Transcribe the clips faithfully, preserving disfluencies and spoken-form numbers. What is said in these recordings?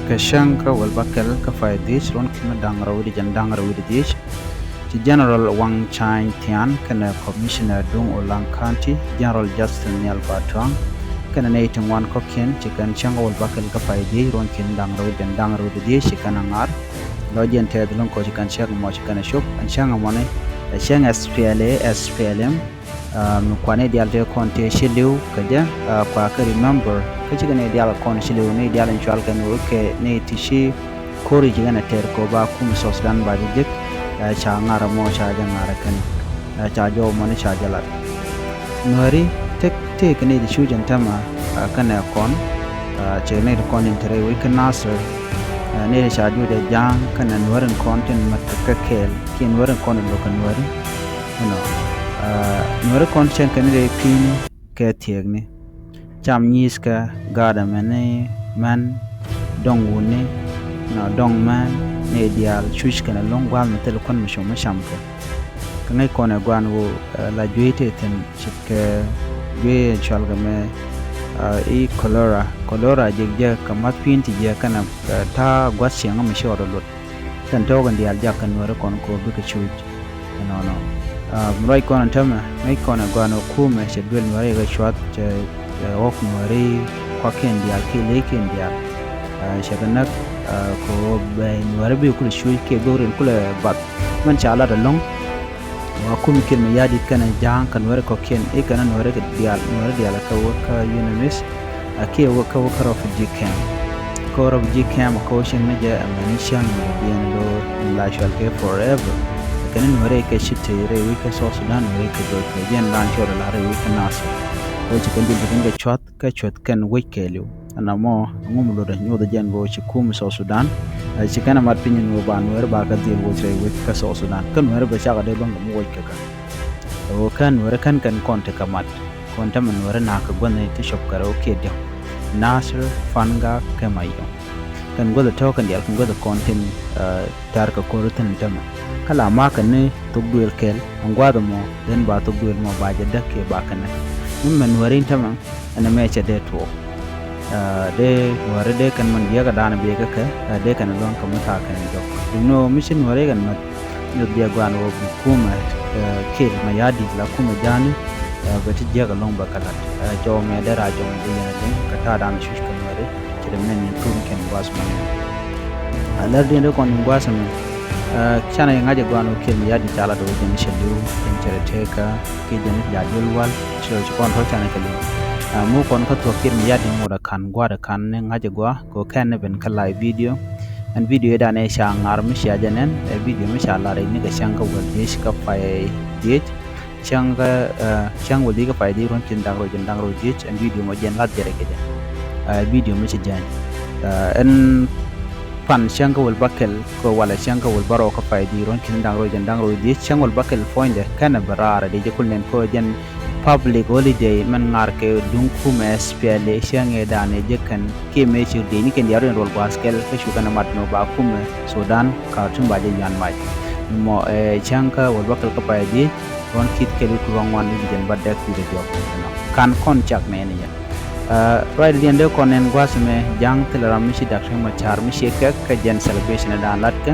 Kɛ cäŋ kä wäl bäkɛl kä pay dhiec ruɔ̱n ki̱n da̱ŋ rɛw wi̱cdɛ jiɛn da̱ŋ rɛw wi̱cdɛ dhiec, ci General Wang Chang Thian kɛnɛ Commissioner duŋ Ulang County, General Justin Nial Batuang kɛnɛ nɛy ti ŋuan kɔ̱kiɛn, ci kɛn cäŋ kä wäl bäkɛl kä pay dhiec ruɔ̱n ki̱n da̱ŋ rɛw wi̱cdɛ jiɛn da̱ŋ rɛw wi̱cdɛ dhiec, ci kɛn a ŋa̱r. Lɔ jiɛn tɛth lo̱ŋ kɔ ci kɛn cäŋ ɛmɔ ci kɛn a cop, ɛn cäŋ ɛmɔni ɛ cäŋ S P L A, S P L M, mi kua nɛy diaal tëë kɔn tëë ci li̱w kɛ jɛ, kua kɛ remember kä cikɛ nɛy diaal kɔn ci li̱w, nɛy diaal in cual kɛn wee kɛ nɛy ti ci ko̱ri ci kɛn a tɛr kɔ ba kum South Sudan ba jɛ jek. Ca ŋa̱r ɛmɔ ca jɛ ŋa̱r ɛ kɛn, ca jɔw mɔni ca jɛ lat. Nuääri tëk tëë kɛ nɛy ti cuc ɛn tämɛ kɛnɛ kɔn, cɛ nɛy ti kɔn in te rɛy wec kä Nasir, nɛy ti ca juɔc ɛ ja̱a̱ŋ kɛnɛ nuääri in kɔn tin mät kɛ kɛɛl kiɛ nuääri in kɔn in lo̱k kɛ nuääri. Inɔ nuääri kɔn cɛn kɛn rɛy pi̱i̱ni kɛ thiekni. Cam nyi̱i̱thkɛ gaat ɛmɛni män dɔ̱ŋ wutni, inɔ dɔ̱ŋ män nɛy diaal cuc kɛn ɛlɔ̱ŋ gua̱a̱th mi thil kuän mi com mi cam kɛ. Kɛ ŋäc kɔn ɛ gua̱a̱n ɣöö la juey tëë thi̱n ce̱tkɛ juey cual kɛ mɛ i̱ cholera. Cholera jek jɛ kɛ math pi̱i̱n ti jɛ kɛnɛ ta̱a̱ gua̱th cieŋä mi ci ɣɔt ɛ luɔt. Kɛn tɔ̱ɔ̱k in diaal jak kɛ nuääri kɔn ko̱o̱p bikɛ cuc. Ɛnɔnɔ mi ruac kɔn in tämɛ ŋäc kɔn ɛ gua̱a̱n ɣöö kumɛ cɛ duel nuääri kɛ cuath, cɛ ɣɔ̱k nuääri kuakiɛn diaal kiɛ le̱ykiɛn diaal. Cɛ kɛ näk kɛ ɣöö bɛ nuääri bi kulɛ cuc kiɛ bikɛ rin kulɛ bath. Mɛn ca lat ɛlɔ̱ŋ wa kum Kiir Mayardit kɛnɛ ja̱a̱ŋ kɛ nuääri kɔ̱kiɛn i̱ kɛnɛ nuääri kɛ diaal, nuääri diaal kɛ wä kä UNMISS, a kiɛ wä kä wä kä refugee camp. Kä refugee camp kä wä cieŋ ni jɛ ɛmɛni cäŋ mi diɛn lo̱ in la cual kɛ forever. Kɛnɛ nuääri kɛ ci te rɛy wec kä South Sudan, nuääri kɛ jɔc kɛ jɛn lan cuɔt la rɛy wec kä Nasir. Wec ci kɛn dil ti kɛn kɛ cuath kä cueth kɛn wec kɛɛliw. Ɛn amɔ ɛŋu mi lotdɛ nyothɛ jɛn bä ci kum South Sudan. Ci kɛn a mat piny ɛn ɣöö ba nuääri ba kɛ dhil woc rɛy wec kä South Sudan kä nuääri bɛ cakɛ dee luäŋ kɛ mi woc kɛ kɛ. Ɣöö kɛn nuääri kɛn kɛn kɔn tekɛ mat kɔn tämɛ nuääri na̱a̱k kɛ guänh ti cop kɛ rɛw kiɛ diɔ̱k. Nasir, Fangak kɛ Mayom. Kɛn guäth tɔ̱ kɛn diaal kɛn guäth kɔn tin tɛ̈r kɛ ko̱r thi̱n tämɛ. Kä la ma̱a̱kɛ ni thok duëël kɛl ɛn gua̱a̱th ɛmɔ, then ba thok duëël mɔ ba jɛ däk kiɛ ba kɛn nɛ. Mi mɛn nuääri in tämɛ ɛn ɛmɛ cɛ dee tuɔɔk. Dee nuääri dee kɛn mɛn jiäkä da̱a̱n biɛ kä kɛ dee kɛn luäŋ kɛ mi ta̱a̱ kɛn jɔk. Duŋni ɣöö mi ci nuääri kɛn mɛn nyoth biɛ gua̱a̱n ɣöö bi kumɛ Kiir Mayardit la kumɛ ja̱a̱ni bɛ ti jiäkä luäŋ bɛ kɛ la̱t. Jɔw mɛ dee raar jɔw mɛ dee yɛn a liŋ kɛ ta̱a̱ da̱a̱n cuc kɛ nuääri. Ci dee mɛn ni thun kɛn gua̱a̱th mɛ. A lär diɛn dee kɔn in gua̱a̱th mɛ. Canɛ ŋa̱c ɛ gua̱a̱n wä Kiir Mayardit ca lat wä jɛn cɛ li̱w jɛn cɛ rɛ tekä kiɛ jɛn ca duel wal. Cɛ ci kɔn tɔ̱ canɛ kɛ li̱w. Mu kɔn kä thuɔ̱k Kiir Mayardit ŋot ɛ ka̱n gua̱a̱th ɛ ka̱n ni ŋa̱c ɛ gua̱a̱ kɛ kɛn ni ben kä live video. Ɛn video idan ɛ ca ŋa̱r mi cia jɛ nɛn ɛ video mi ca lar ni kɛ cäŋ kä wäl dhiec kä pay dhiec. Cäŋ kä cäŋ wäl dhiec kä pay dhiec ruɔ̱n ki̱n da̱ŋ rɛw jɛn da̱ŋ rɛw dhiec ɛn video mɔ jɛn lath jɛ rɛ kɛ jɛ. Video mi ci jɛn ɛn pan cäŋ kä wäl bäkɛl kɛ walɛ cäŋ kä wäl bärɔw kä pay dhiec ruɔ̱n ki̱n da̱ŋ rɛw jɛn da̱ŋ rɛw dhiec cäŋ wäl bäkɛl puɔ̱nydɛ kɛnɛ bɛ raar ɛ dee jɛ kul nɛn kɛ jɛn public holiday mɛn ŋa̱r kɛ duŋ kumɛ S P L A cäŋ ëë da̱a̱n ɛ jɛ kɛn kiɛ mëë ci dee ni kɛn diaal ruɔ̱n ruɔl gua̱a̱th kɛl kä cu kɛn ɛ mat ni wä ba kumɛ Sudan Khartoum ba jɛ yuan mac. Mɔ ɛ cäŋ kä wäl bäkɛl kä pay dhiec ruɔ̱n ki̱th kɛl wi̱c ku ruɔ̱n ŋuan wi̱c jɛn bädäk wi̱c rɛ diɔ̱k. Ka̱n kɔn cak nɛɛni jɛ. Ruacdɛ diɛn dee kɔn nɛn gua̱a̱th mɛ ja̱ŋ thilɛ ram mi ci Dak Riek Machar mi ciɛ kɛk kä jɛn celebration ɛ da̱a̱n latkɛ.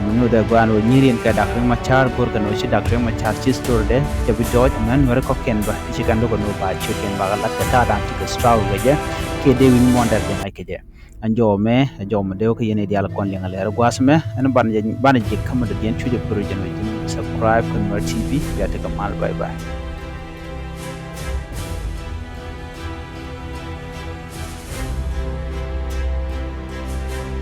Mi nyothɛ gua̱a̱n wä nyi̱i̱r yɛn kɛ Dak Riek Machar go̱rkɛ ni wä ci Dak Riek Machar ci story dɛ cɛ bi jɔɔc mɛn nuɛri kɔ̱kiɛn bä ci kɛn lo̱kɛ ni wä ba ciötkiɛn bakɛ latkɛ ta̱a̱ da̱a̱n cikɛ struggle kɛ jɛ kiɛ dee wi̱ny muɔ̱ɔ̱n dɛr kɛ ŋa̱c kɛ jɛ. Ɛn jɔw mɛ ɛ jɔw mɛ dee wä kä yɛn i̱ diaal kɔn liɛŋ ɛ lɛr gua̱a̱th mɛ ɛn banɛ jɛ banɛ jɛ kä mɛ dɔ̱diɛn cucɛ pär jɛn wä ji̱n subscribe kä Nuer T V. Bia tekɛ mal, bye bye.